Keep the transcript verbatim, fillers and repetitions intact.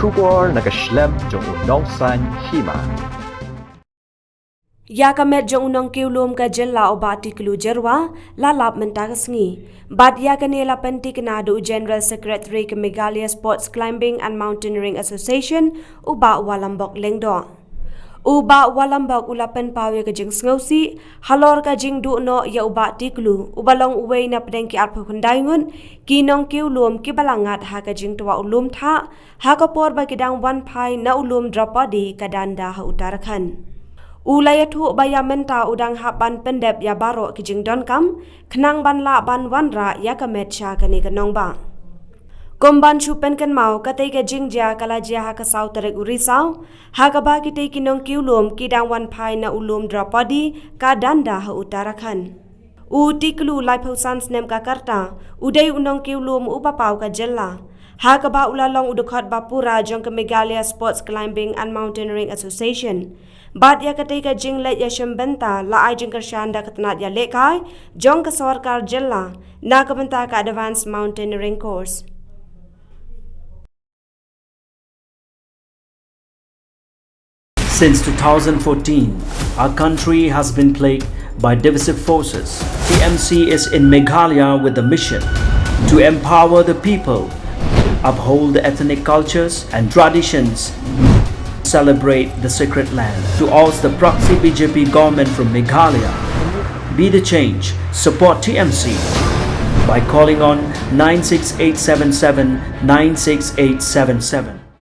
Khubor na ka shlem jong u Nongsaiñ Hima. Ïa ka met jong u nongkiew lum ka jylla u Bah Tiklu Jyrwa la lap mynta ka sngi. Bad ïa kane la pyntikna da u General Secretary ka Meghalaya Sports Climbing and Mountaineering Association, u Bah Walambok Lyngdoh. U Bah Walambok u la pynpaw ïa ka jingsngewsih halor ka jingduh noh ïa u Bah Tiklu, uba long uwei na pdeng ki arphew khyndai ngut ki nongkiew lum kiba la ngat ha ka jingtwa u lum thah ha ka por ba ki dang wan phai na u lum Draupadi ka Danda ha Uttarakhand. U la ïathuh ba ïa mynta u dang hap ban pyndep ïa baroh ki jingdonkam khnang ban lah ban wanrah ïa ka met sha kane ka nongbah. Kum ban shu pynkynmaw, katei ka jingjia ka la jia ha ka saw tarik u Risaw, ha kaba kitei ki nongkiew lum ki dang wan phai na u lum Draupadi ka Danda ha Uttarakhand. U Tiklu, laiphew san snem ka rta, u dei u nongkiew lum uba paw ka jylla, ha kaba u la long u dkhot ba pura jong ka Meghalaya Sports Climbing and Mountaineering Association. Bad ïa katei ka jingleit ïashim bynta la ai jingkyrshan da ka tnat ïalehkai jong ka sorkar jylla na ka bynta ka Advanced Mountaineering Course. Since two thousand fourteen, our country has been plagued by divisive forces. T M C is in Meghalaya with the mission to empower the people, uphold the ethnic cultures and traditions, celebrate the sacred land. To oust the proxy B J P government from Meghalaya, be the change, support T M C by calling on nine six eight seven seven nine six eight seven seven.